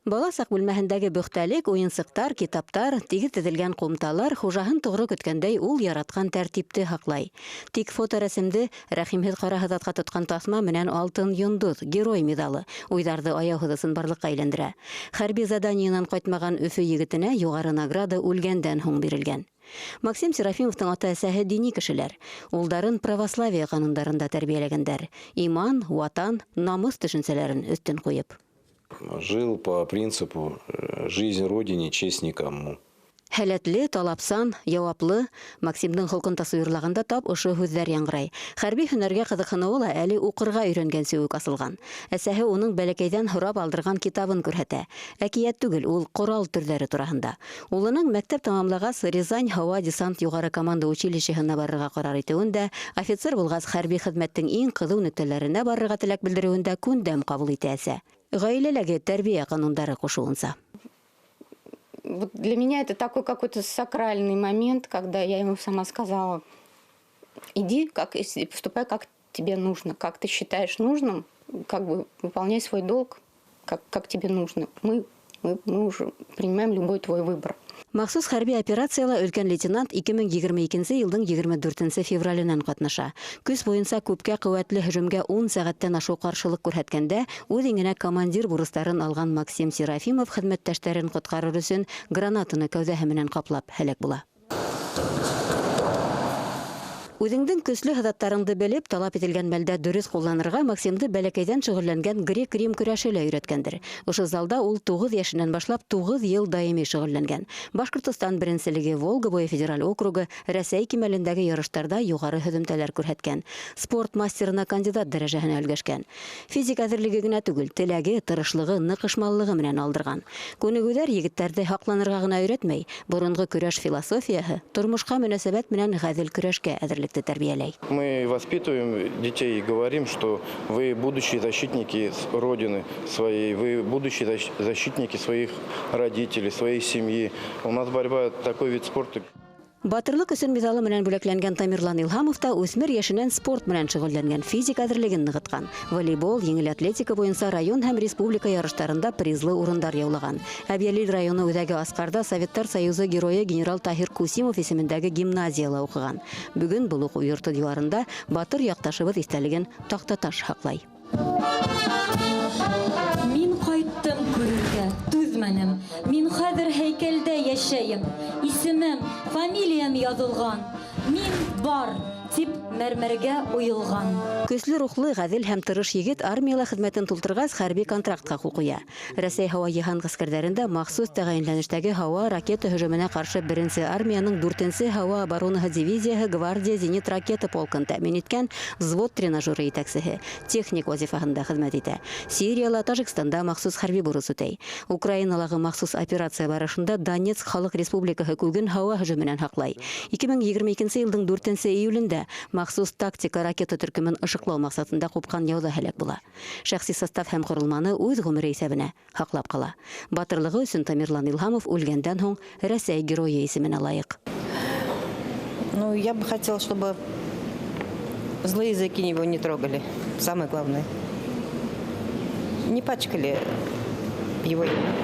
Бала саҡ бүлмәһендәге бөхтәлек, уйынсыҡтар, китаптар, тигеҙ теҙелгән ҡумталар хужаһын тоғро көткәндәй ул яратҡан тәртипте һаҡлай. Тик фоторәсемде рәхимһеҙ ҡара һыҙатҡа тотҡан таҫма менән алтын йондоҙ, герой миҙалы уйҙарҙы аяуһыҙ ысынбарлыҡҡа әйләндерә. Хәрби заданиенан ҡайтмаған Өфө егетенә юғары награда үлгәндән һуң бирелгән. Максим Серафимовтың ата-әсәһе дини кешеләр. Улдарын православие ҡанундарында тәрбиәләгәндәр. Иман, ватан, намыҫ төшөнсәләрен өҫтөн ҡуйып. Жил по принципу «жизнь родине, честь никому». Һәләтле, талапсан, яуаплы Максимдың холҡон тасуирлағанда тап ошо һүҙҙәр яңғырай. Хәрби һөнәргә ҡыҙыҡһыныуы ла әле уҡырға өйрәнгәнсе үк асылған. Әсәһе уның бәләкәйҙән һорап алдырған китабын күрһәтә. Әкиәт түгел, ул ҡорал төрҙәре тураһында. Улының мәктәп тамамлағас Рязань һауа десант юғары команда училищеһына барырға ҡарар итеүен дә, офицер булғас хәрби хеҙмәттең иң ҡыҙыу нөктәләренә барырға теләк белдереүен дә күндәм ҡабул итә әсә. Ғаиләләге тәрбиә ҡанундары ҡушыуынса. Вот для меня это такой какой-то сакральный момент, когда я ему сама сказала: иди, как, поступай, как тебе нужно, как ты считаешь нужным, как бы выполняй свой долг, как тебе нужно. Мы уже принимаем любой твой выбор. Махсус хәрби операцияла өлкән лейтенант 2022 йылдың 24 февраленән ҡатнаша. Көс буйынса күпкә ҡеүәтле һөжүмгә 10 сәғәттән ашыу ҡаршылыҡ күрһәткәндә үҙ иңенә командир бурыстарын алған Максим Серафимов хеҙмәттәштәрен ҡотҡарыр өсөн гранатаны кәүҙәһе менән ҡаплап һәләк була. Үҙеңдең көслө һыҙаттарыңды белеп, талап ителгән мәлдә дөрөҫ ҡулланырға Максимды бәләкәйҙән шөғөлләнгән грек-рим көрәше лә өйрәткәндер. Ошо залда ул 9 йәшенән башлап 9 йыл даими шөғөлләнгән. Башҡортостан беренселеге, Волга буйы федераль округы, Рәсәй кимәлендәге ярыштарҙа юғары һөҙөмтәләр күрһәткән. Спорт мастерына кандидат дәрәжәһенә өлгәшкән. Физик әҙерлеге генә түгел, теләге, тырышлығы, ныҡышмаллығы менән алдырған. Күнегеүҙәр егеттәрҙе һаҡланырға ғына өйрәтмәй, боронғо көрәш философияһы тормошҡа мөнәсәбәт менән ғәҙел көрәшкә әҙерлекте тәрбиәләй. Мы воспитываем детей и говорим, что вы будущие защитники Родины своей, вы будущие защитники своих родителей, своей семьи. У нас борьба такой вид спорта. Батырлыҡ өсөн миҙалы менән бүләкләнгән Тамерлан Илһамов та үҫмер йәшенән спорт менән шөғөлләнгән, физик әҙерлеген нығытҡан. Волейбол, еңел атлетика буйынса район һәм республика ярыштарында призлы урындар яулаған. Әбйәлил районы үҙәге Асҡарҙа Советтар Союзы геройы генерал Таһир Кусимов исемендәге гимназияла уҡыған. Бөгөн был уҡыу йорто диуарында батыр яҡташыбыҙ иҫтәлеген таҡтаташ һаҡлай. Мин ҡайттым күрергә, түҙмәнем. Мин хәҙер һәйкәлдә йәшәйем. Исемем, фамилиям яҙылған. Мин бар, тип мәрмәргә уйылған. Көслө рухлы, ғәҙел һәм тырыш егет армияла хеҙмәтен тултырғас хәрби контрактҡа ҡул ҡуя. Рәсәй һауа йыһан ғәскәрҙәрендә махсус тәғәйенләнештәге һауа ракета һөжүменә ҡаршы беренсе армияның дүртенсе һауа оборонаһы дивизияһы гвардия зенит ракета полкын тәьмин иткән взвод тренажеры етәксеһе, техник вазифаһында хеҙмәт итә. Сирияла, Тажикстанда махсус хәрби бурыс үтәй. Украиналағы махсус операция барышында Донецк Халыҡ Республикаһы күген һауа һөжүменән һаҡлай. 2022 йылдың 4 июлендә махсус тактика ракета төркөмөн ышыҡлау маҡсатында ҡупҡан яуҙа һәләк була. Шәхси состав һәм ҡоролманы үҙ ғүмере иҫәбенә һаҡлап ҡала. Батырлығы өсөн Тамерлан Илһамов үлгәндән һуң Рәсәй геройы исеменә лайыҡ. Я бы хотела, чтобы злые языки его не трогали. Самое главное. Не пачкали его имя.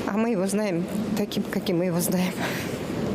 А мы его знаем таким, каким мы его знаем.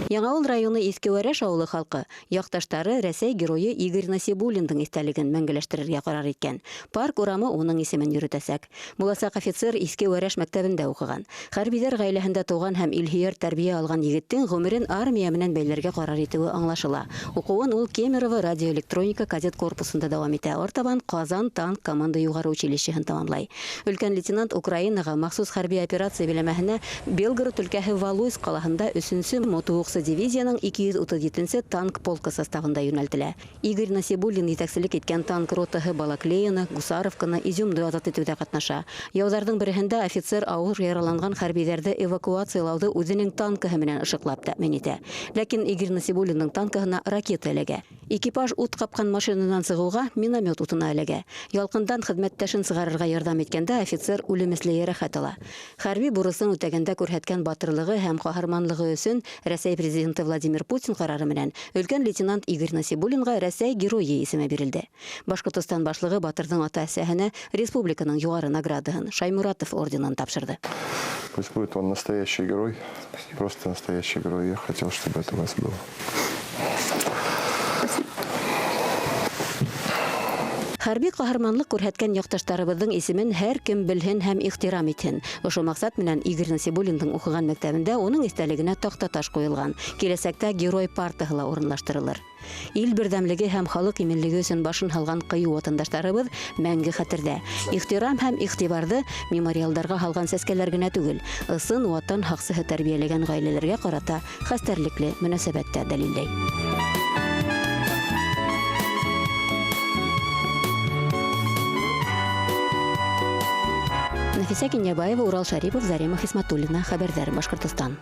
Яңауыл районы Иҫке Үәрәш ауылы халҡы яҡташтары Рәсәй геройы Игорь Насибуллиндың иҫтәлеген мәңгеләштерергә ҡарар иткән. Парк урамы уның исемен йөрөтәсәк. Буласаҡ офицер Иҫке Үәрәш мәктәбендә уҡыған. Хәрбиҙәр ғаиләһендә тыуған һәм илһөйәр тәрбиә алған егеттең ғүмерен армия менән бәйләргә ҡарар итеүе аңлашыла. Уҡыуын ул Кемерово радиоэлектроника кадет корпусында дауам итә. Артабан Ҡазан танк команда юғары училищеһын тамамлай. Өлкән лейтенант Украинаға махсус хәрби операция биләмәһенә Белгород өлкәһе Валуйск ҡалаһында өсөнсө мотоуҡсы дивизияның 237-нсе танк полкы составында йүнәлтелә. Игорь Насибуллин етәкселек иткән танк ротаһы Балаклеяны, Гусаровканы, Изюмды азат итеүҙә ҡатнаша. Яуҙарҙың береһендә офицер ауыр яраланған хәрбиҙәрҙе эвакуациялауҙы үҙенең танкыһы менән ышыҡлап тәьмин итә. Ләкин Игорь Насибуллиндың танкыһына ракета эләгә. Экипаж ут ҡапҡан машинанан сығыуға миномет утына эләгә. Ялҡындан хеҙмәттәшен сығарырға ярҙам иткәндә офицер үлемесле йәрәхәт ала. Хәрби бурысын үтәгәндә күрһәткән батырлығы һәм ҡаһарманлығы өсөн Рәсәй Президенты Владимир Путин ҡарары менән өлкән лейтенант Игорь Насибуллинға Рәсәй Геройы исеме бирелде. Башҡортостан башлығы батырҙың ата-әсәһенә республиканың юғары наградаһын Шаймуратов орденын тапшырҙы. Пусть будет он настоящий герой, просто настоящий герой. Я хотел, чтобы это у вас было. Хәрби ҡаһарманлыҡ күрһәткән яҡташтарыбыҙҙың исемен һәр кем белһен һәм ихтирам итһен. Ошо маҡсат менән Игорь Насибуллиндың уҡыған мәктәбендә уның иҫтәлегенә таҡтаташ ҡуйылған. Киләсәктә герой партаһы ла урынлаштырылыр. Ил берҙәмлеге һәм халыҡ именлеге өсөн башын һалған ҡыйыу ватандаштарыбыҙ мәңге хәтерҙә. Ихтирам һәм иғтибарҙы мемориалдарға һалған сәскәләр генә түгел, ысын ватан һаҡсыһы тәрбиәләгән ғаиләләргә ҡарата хәстәрлекле мөнәсәбәт тә дәлилләй. Нәфисә Кинйәбаева, Урал Шарипов, Зарема Хисматуллина. Хәбәрҙәр, Башҡортостан.